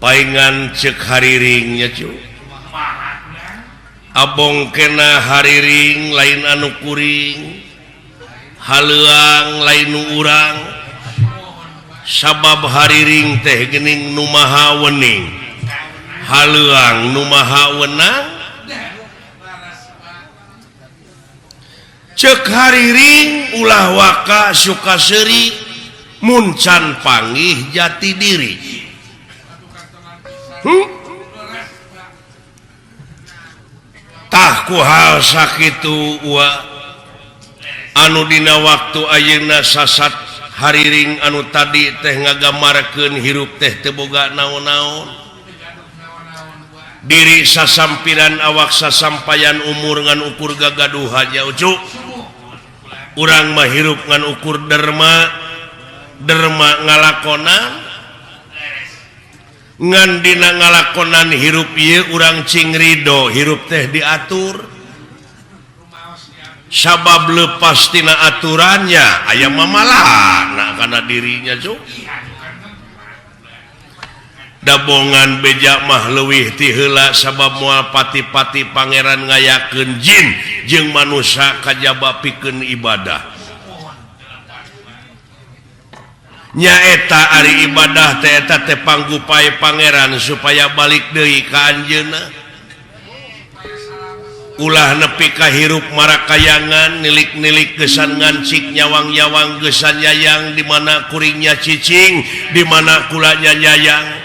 Paingan cek hariringnya cu. Abong kena hariring lain anu kuring, haleuang lain nu urang. Sabab hariring teh geuning nu maha wening, haleuang nu maha wenang. Cek hariring ulah waka suka seuri mun can panggih jati diri. Tah ku hal sakitu wa anu dina waktu ayeuna sasat hariring anu tadi teh ngagamarkeun hirup teh teu boga naon-naon. Diri sasampiran awak sasampayan umur ngan ukur gagaduhan nya ucu. Urang mah hirup ngan ukur derma, derma ngalakonan. Ngan dina ngalakonan hirup ieu urang cing ridho hirup teh diatur. Sabab lepas tina aturannya aya mamalahna kana dirinya cu. Dabongan beja mah leuwih ti heula sabab moal pati-pati pangeran ngayakeun jin jeung manusia kajaba pikeun ibadah. Nyaeta ari ibadah teh eta teh panggupai pangeran supaya balik deui ka anjeunna. Ulah nepi ka hirup marakayangan nilik-nilik gesan ngancik nyawang-nyawang gesan nyayang di mana kuringnya cicing di mana kulanya nyayang.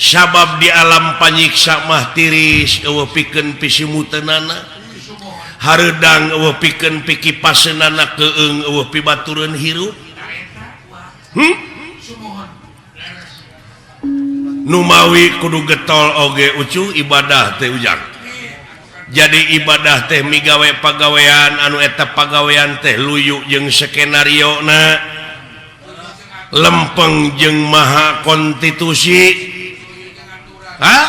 Sabab di alam panyiksa mah tiris eueuh pikeun pisimuteunana. Hareudang eueuh pikeun pikipaseunana keung eueuh pibatureun hirup. Numawi kudu getol oge ucu ibadah teh ujang. Jadi ibadah teh migawe pagawean anu eta pagawean teh luyu jeung skenario na, lempeng jeung maha konstitusi. Hah?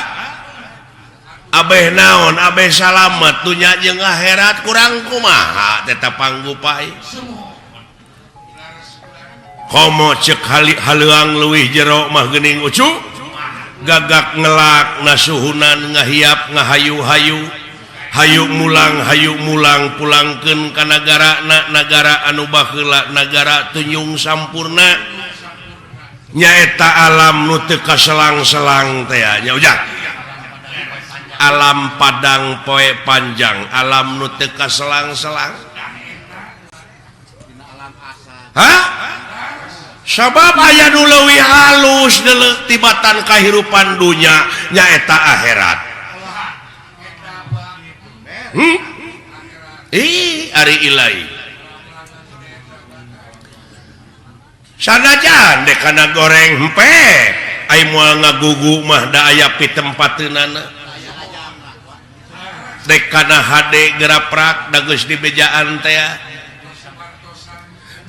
Abeh naon, abeh salamet dunya jeung akhirat kurang kumaha tetep panggupai. Komo cek haleuang leuwih jero mah geuning ucu. Gagak ngelak nasuhunan ngahiap ngahayu-hayu. Hayu mulang pulangkeun ka nagarana nagara anu baheula nagara tunjung sampurna. Nyaeta alam nu teu kaselang-selang teh nya ujang. Alam padang poe panjang, alam nu teu kaselang-selang. Hah? Sabab aya nu leuwih halus deuleu tibatan kahirupan dunya nyaeta akhirat. Ih, ari ilai. Sanajan dek kana goreng hempe, ai moal ngagugu mah da aya pitempateunana. Dek kana hade geraprak da geus dibejaan teh.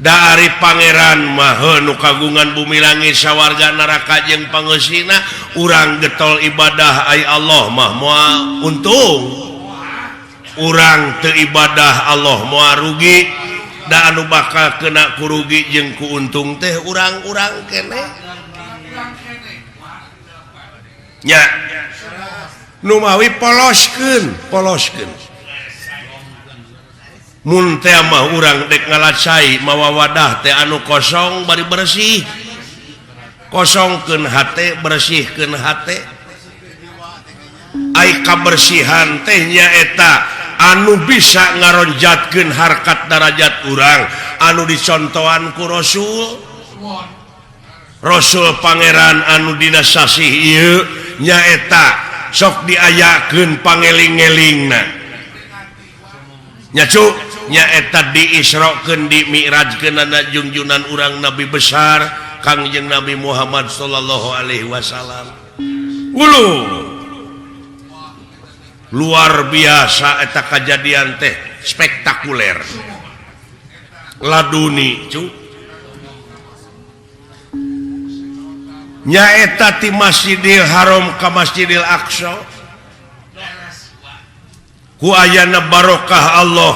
Da ari pangeran mah nu kagungan bumi langit sawarga neraka jeung pangeusina, urang getol ibadah ai Allah mah moal untung. Urang teu ibadah Allah moal rugi. Da anu bakal kena kurugi jeung ku untung teh urang-urang keneh. Nya numawi poloskeun, poloskeun. Mun teh mah urang dek ngalacai mawa wadah teh anu kosong bari bersih. Kosongkeun hate, bersihkeun hate. Ai kabersihan teh nyaeta anu bisa ngaronjatkeun harkat darajat urang anu dicontohan ku Rasul. Rasul pangeran anu dina sasih ieu nyaeta sok diayakeun pangeling-elingna. Nya cu, nyaeta diisrokeun dimi'rajkeunana junjunan urang nabi besar Kangjeng Nabi Muhammad sallallahu alaihi wasallam. Ulu luar biasa eta kajadian teh spektakuler. Laduni cu. Nyaeta ti Masjidil Haram ka Masjidil Aqsa. Ku ayana barokah Allah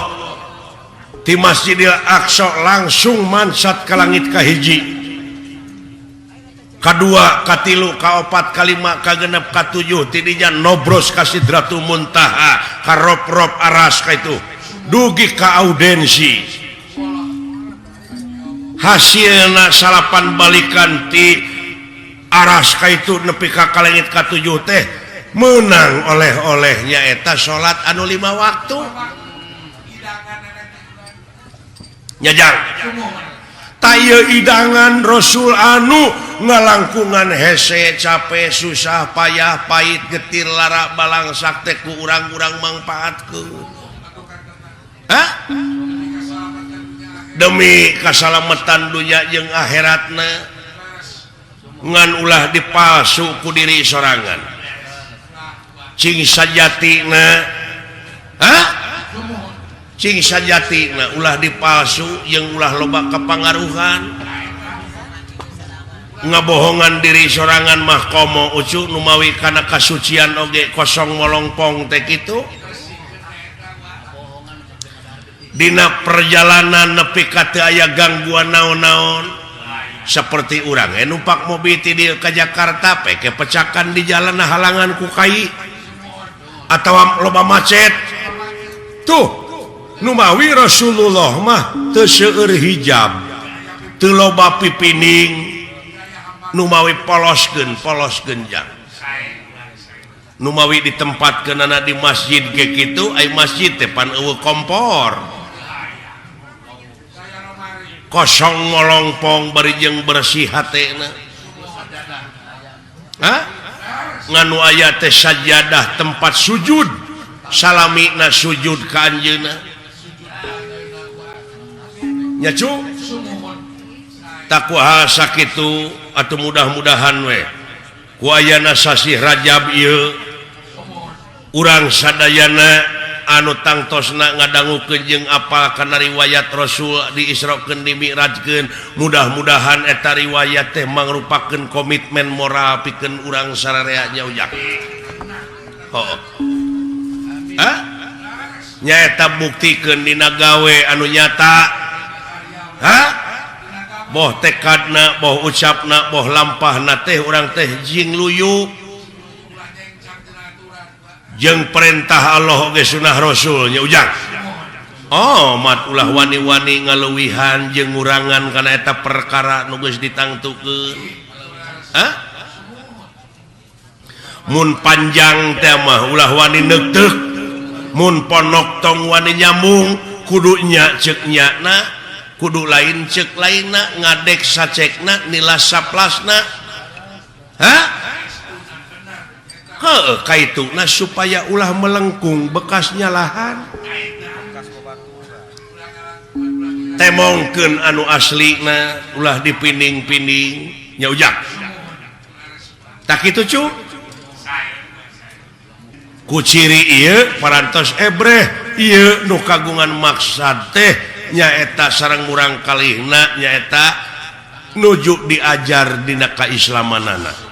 ti Masjidil Aqsa langsung mansat ka langit kahiji. Kadua, katilu, kaopat, kalima, kagenep, katujuh, tidinya nobros ka Sidratul Muntaha, ka rop-rop aras ka itu. Dugi ka audensi. Hasilna salapan balikan ti aras ka itu nepi ka kalengit katujuh teh menang oleh-olehnya eta salat anu 5 waktu. Nyajang. Taya idangan Rasul anu ngalangkungan hese capek susah payah pahit getir lara balangsak teh ku urang-urang mangpaatkeun. Hah? Demi kasalamatan dunya jeung akhiratna ngan ulah dipalsu ku diri sorangan. Cing sajatina, hah? Cing sajatina ulah dipalsu jeung ulah loba kapangaruhan. Ngabohongan diri sorangan mah komo ucu numawi kana kasucian oge kosong molongpong teh kitu. Dina perjalanan nepi ka teu aya gangguan naon-naon seperti urang numpak mobil ti dieu ka Jakarta peke pecakan di jalan halangan ku kai atawa loba macet tuh. Numawi Rasulullah mah teu seueur hijab teu loba pipining numawi poloskeun polos genjang numawi ditempatkeunana di masjid ge kitu ai masjid teh pan eueuh kompor kosong molongpong bari jeung bersih hatena. Hah? Nganu aya teh sajadah tempat sujud salamina sujud ka anjeunna. Nya cu takwa sakitu atuh mudah-mudahan we ku ayana sasih Rajab ieu urang sadayana anu tangtosna ngadangukeun jeung apal kana riwayat Rasul diisrokeun dimi'rajkeun mudah-mudahan eta riwayat teh mangrupakeun komitmen moral pikeun urang sararea nya ujang. Heuh. Hah? Nyaeta buktikeun dina gawe anu nyata. Hah? Boh tekadna, boh ucapna, boh lampahna teh urang teh jing luyu jeung perintah Allah oge sunah Rasul nya ujang. Oh, mat ulah wani-wani ngaluwihan jeung ngurangan kana eta perkara nu geus ditangtukeun. Hah? Mun panjang teh mah ulah wani neukteuk, mun ponok tong wani nyambung, kudu nya ceuk nyana, kudu lain ceuk lainna, ngadek sacekna, nilas saplasna. Hah? Heuh, kaituna supaya ulah melengkung bekas nyalahan. Temongkeun anu aslina ulah dipining-pining nya ujang. Tak kitu cu? Ku ciri ieu parantos ebreh ieu nu kagungan maksad teh nyaeta sareng murang kalihna nyaeta nuju diajar dina kaislamanana.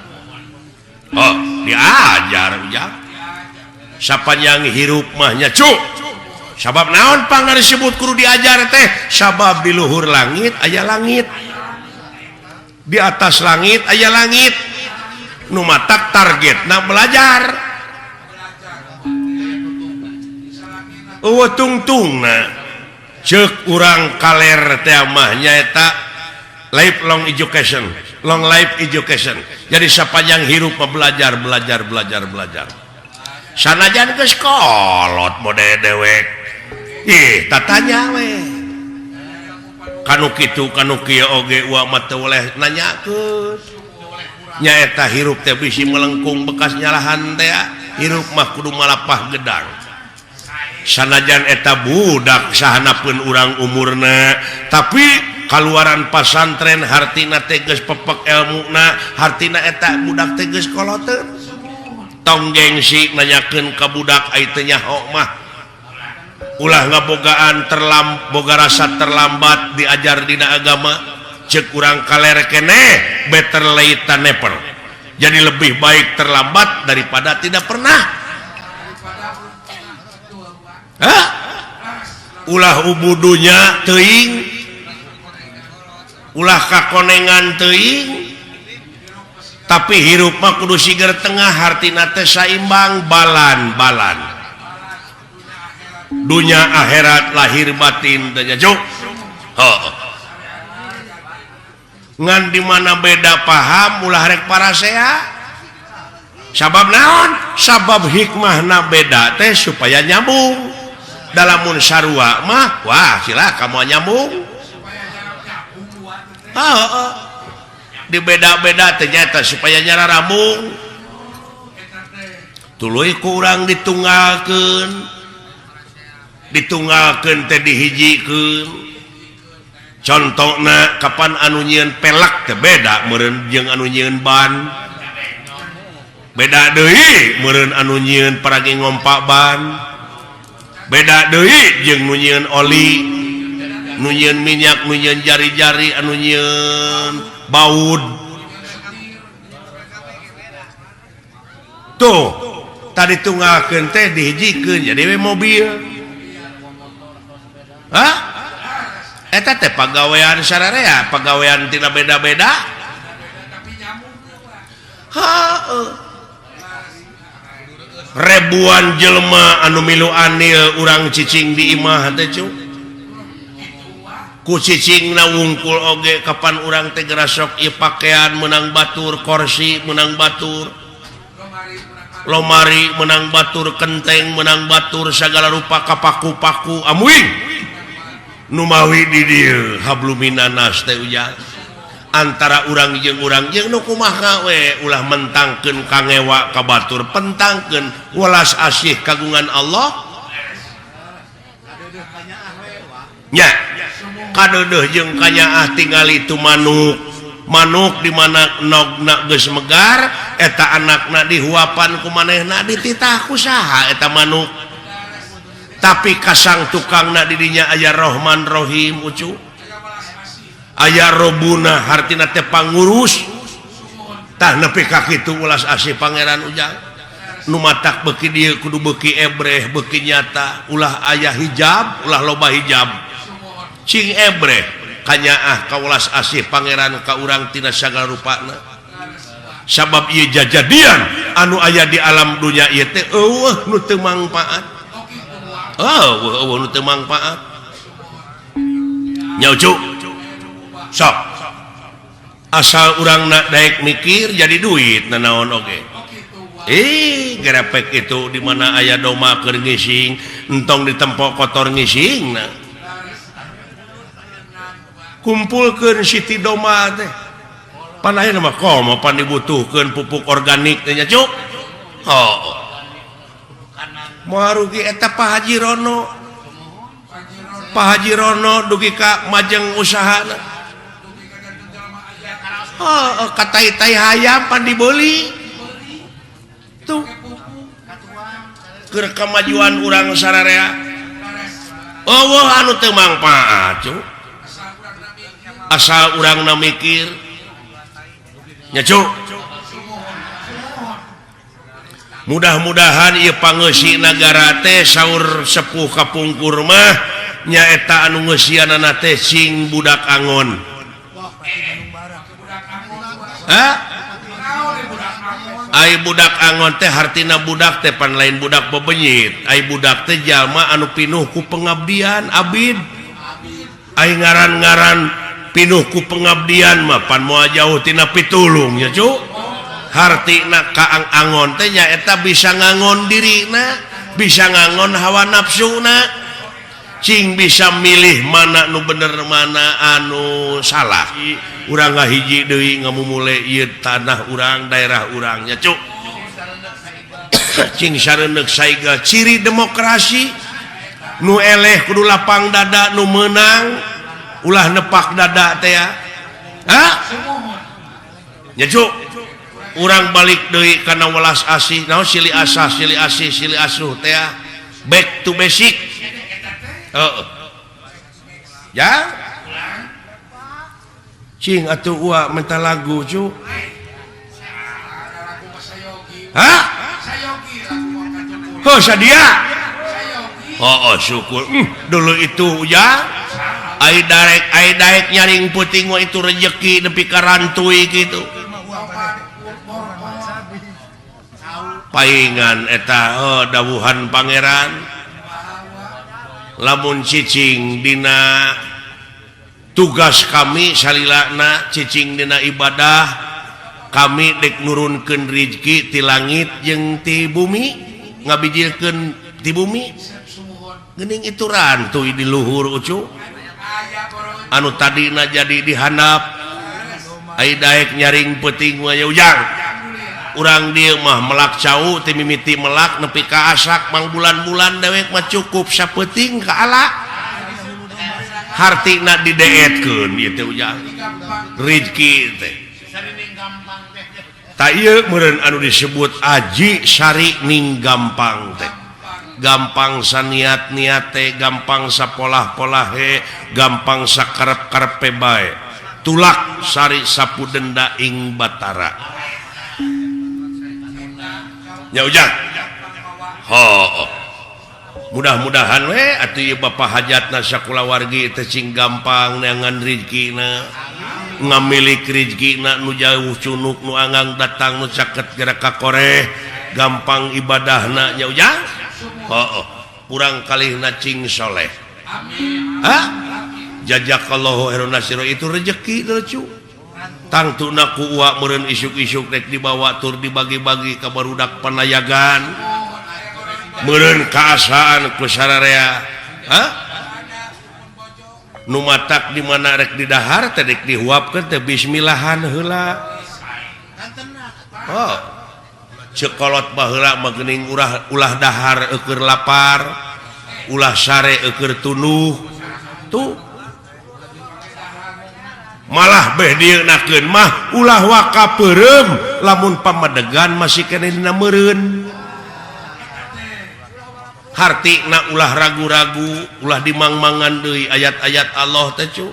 Oh, diajar ujang. Sapanjang hirup mah nya cu. Sabab naon pangna disebut kudu diajar teh? Sabab di luhur langit aya langit. Di atas langit aya langit. Nu matak targetna belajar. Eueuh tungtungna ceuk urang kaler teh mah nyaeta lifelong education, long life education. Jadi sapanjang hirup mah belajar, belajar, belajar, belajar. Sanajan geus kolot mode dewek. Ih, tatanya we. Kanu kitu kanu kieu oge uang mah teu boleh nanyakeun. Nyaeta hirup teh bisi melengkung bekas nyalahan teh, hirup mah kudu malapah gedang. Sanajan eta budak sahanapeun urang umurna, tapi kaluaran pasantren hartina teh geus pepek elmuna, hartina eta budak teh geus koloteun. Tong gengsi nanyakeun ka budak ai teu nyaho mah. Ulah ngabogaan boga rasa terlambat diajar dina agama, ceuk urang kaler keneh better late than never. Jadi lebih baik terlambat daripada tidak pernah. Hah? Ulah ubudunya teuing, ulah kakonengan teuing, Tapi hirup mah kudu siger tengah, hartina teh saimbang, balan-balan. Dunya akhirat lahir batin teh nya, Cuk. Heuh. Ngan di mana beda paham ulah rek parasea. Sabab naon? Sabab hikmahna beda teh supaya nyambung. Dalamun sarua mah wah cilaka moal nyambung. Heeh. Dibeda-beda ternyata supaya nyararambung. Tuluy ku urang ditunggalkeun. Ditunggalkeun teh dihijikeun. Contona kapan anu nyieun pelek teh beda meureun jeung anu nyieun ban. Beda deui meureun anu nyieun paragi ngompa ban. Beda deui jeung nu nyieun oli, nu nyieun minyak, nu nyieun jari-jari, anu nyieun baud. Tuh, tadi tunggalkeun teh dihijikeun jadi we mobil. Hah? Eta teh pagawean sararea, pagawean tina beda-beda. Heuh. Ribuan jelema anu milu anil urang cicing di imah teh cu. Ku cicingna wungkul oge kapan urang teh gerasok ieu pakaian meunang batur, kursi meunang batur, lomari meunang batur, kenteng meunang batur, sagala rupa kapaku-paku amuing. Numawi di dieu habluminanas teh ujang. Antara urang jeung nu kumaha we ulah mentangkeun kangewa ka batur, pentangkeun welas asih kagungan Allah. Nya kadeudeuh jeung kanyaah tingali tu manuk. Manuk di mana nogna geus megar eta anakna dihuapan ku manehna dititah ku saha eta manuk. Tapi kasang tukangna di dinya aya Rahman Rahim ucu. Aya Robuna hartina teh pangurus. Tah nepi ka kitu ulas asih pangeran ujang. Nu matak beuki dieu kudu beuki ebreh beuki nyata, ulah aya hijab, ulah loba hijab. Cing ebreh kanyaah ka ulas asih pangeran ka urang tina sagala rupana. Sabab ieu jajadian anu aya di alam dunya ieu teh eueuh nu teu mangpaat. Oh, eueuh nu teu mangpaat. Nya ucu. Sok. Asal urang nak daek mikir jadi duit nanaon oge. Gerepek itu di mana aya doma keur ngising, entong ditempok kotor ngising na. Kumpulkeun siti doma teh. Pan ayeuna mah komo pan dibutuhkeun pupuk organik teh nya cuk. Oh. Moal rugi eta Pak Haji Rono. Pak Haji Rono dugi ka majeng usahana. Oh, katai-tai hayam pan dibeli. Tuh. Keur kamajuan urang sararea. Eueuh anu teu mangpaat cuk. Asal urangna mikir. Nya cuk. Mudah-mudahan ieu pangeusi nagara teh saur sepuh kapungkur mah nyaeta anu ngeusianana teh sing budak angon. Hah? Ai budak angon teh hartina budak teh pan lain budak bebenyit. Ai budak teh jalma anu pinuh ku pengabdian abid. Ai ngaran-ngaran pinuh ku pengabdian mah pan moal jauh tina pitulung nya cu. Hartina kaang angon teh nyaeta bisa ngangon dirina, bisa ngangon hawa nafsuna. Cing bisa milih mana nu bener mana anu salah. Urang ngahiji deui ngamumule ieu tanah urang, daerah urang nya cuk. Cing sareundeuk saiga ciri demokrasi nu eleh kudu lapang dada nu meunang ulah nepak dada teh ya. Hah? Nya cuk. Urang balik deui kana welas asih, naon silih asah, silih asih, silih asuh teh ya. Back to basic. Heeh. Ya. Cing atuh ua minta lagu cu. Hah? Oh sadia. Oh, oh syukur. Dulu itu ya. Ai darek nyaring puting mah itu rejeki nepi ka rantui gitu. Paingan eta dawuhan pangeran lamun cicing dina tugas kami salilana cicing dina ibadah kami dek nurunkeun rizki ti langit jeung ti bumi ngabijilkeun ti bumi geuning itu rantuy di luhur ucu anu tadina jadi dihandap ai daek nyaring peuting mah ujang urang dieu mah melak cau ti mimiti melak nepi ka asak mangbulan-bulan dewek mah cukup sapeuting ka ala hartina dideetkeun ieu teh ujang rizki teh ta ieu meureun anu disebut aji sari ning gampang teh gampang saniat-niat teh gampang sapolah-polahe gampang sakarep-karepe bae tulak sari sapu denda ing batara nya ujang ho mudah-mudahan we atuh ieu bapa hajatna sakulawargi teh cing gampang neangan rizkina ngamilik rizkina nu jauh cunuk nu anggang datang nu caket gerak ka koreh gampang ibadahna nya ujang oh, kurang kalihna cing soleh. Amin. Hah? Jazakallahu khairan nasiro itu rezeki lucu. Tangtuna ku uak meureun isuk-isuk rek dibawa tur dibagi-bagi ka barudak panayagan. Meureun kaasaan ku sararea. Hah? Nu matak di mana rek didahar teh rek dihuapkeun teh bismillahan heula. Oh. Cekolot baheula mah geuning ulah dahar eueur lapar, ulah sare eueur tunuh. Tuh. Malah beh dieunakeun mah ulah waka peureum lamun pamadegan masih keneh dina meureun. Hartina ulah ragu-ragu, ulah dimangmangan deui ayat-ayat Allah teh cu.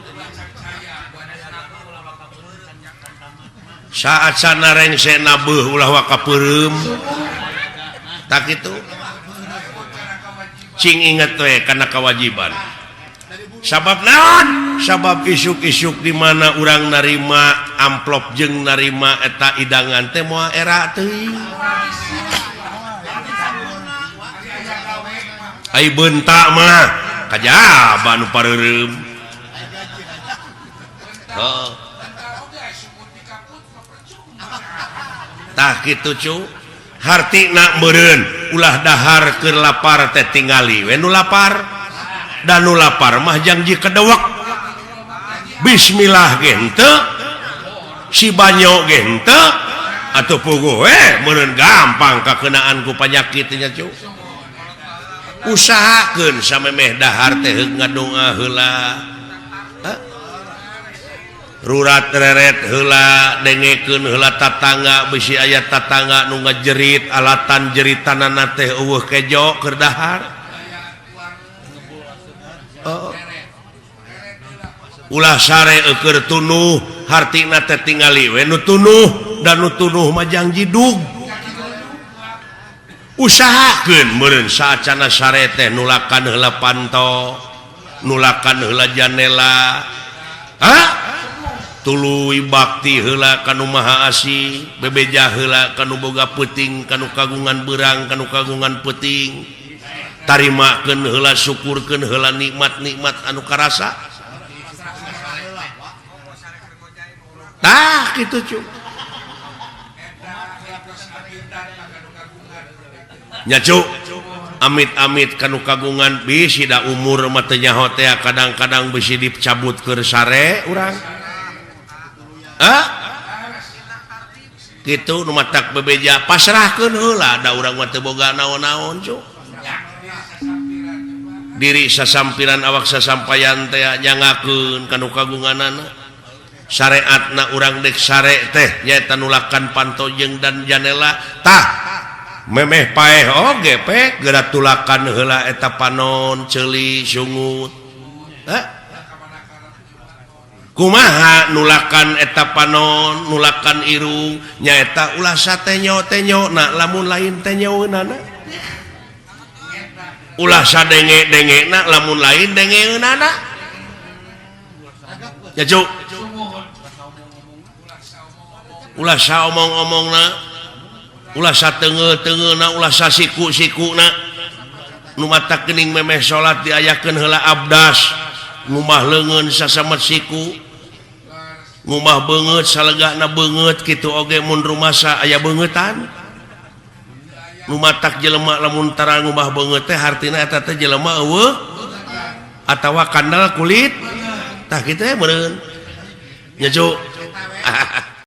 Saat sana rengse nabeuh ulah waka peureum tak itu cing inget we kana kewajiban sabab naon sabab isuk-isuk di mana urang narima amplop jeung narima eta idangan teh moal era teuing ai bentak mah kajaba nu pareureum heuh tah kitu cu hartina meureun ulah dahar keur lapar teh tingali we nu lapar da nu lapar mah jangji kedewek bismillah ge henteu si banyo ge henteu atuh puguh we meureun gampang kakeunaan ku panyakit nya cu usahakeun samemeh dahar teh heug ngadoa heula rurat reret heula dengekeun heula tatangga bisi aya tatangga nu ngajerit alatan jeritanana teh eueuh kejo keur dahar oh. Ulah sare eueur tunuh hartina teh tingali we nu tunuh dan nu tunuh mah jang jidug usahakeun meureun saacana sare teh nulakan heula panto nulakan heula janela ha tuluy bakti heula kanu maha asih bebeja heula kanu boga peuting kanu kagungan beurang kanu kagungan peuting tarimakeun heula syukurkeun heula nikmat-nikmat anu karasa tah kitu cu nya cu amit-amit kanu kagungan bisi da umur mah teu nyaho teh kadang-kadang bisi dicabut keur sare urang. Ah? Kitu nu matak bebeja pasrahkeun heula da urang mah teu boga naon-naon cu. Diri sasampiran awak sasampayan teh nyangakeun kanu kagunganana. Syariatna urang dek sare teh nyaeta nulakan panto jeung dan janela tah memeh paeh oge pe geura tulakan heula eta panon ceuli sungut. Hah? Kumaha nulakan eta panon nulakan irung nyaeta ulah satenyo-tenyo na lamun lain tenyoeunana ulah sadenge-dengena lamun lain dengeunana ya cu ulah saomong-omongna Ulah sateungeul-teungeulna, ulah sasiku-sikuna. Nu matak geuning memeh salat diayakeun heula abdas, ngumah leungeun sasamet siku, ngumah beungeut salegana beungeut kitu oge mun rumasa aya beungeutan. Nu matak jelema lamun tara ngumah beungeut teh hartina eta teh jelema eueuh atawa kandal kulit. Tah kitu meureun. Nya, Cu.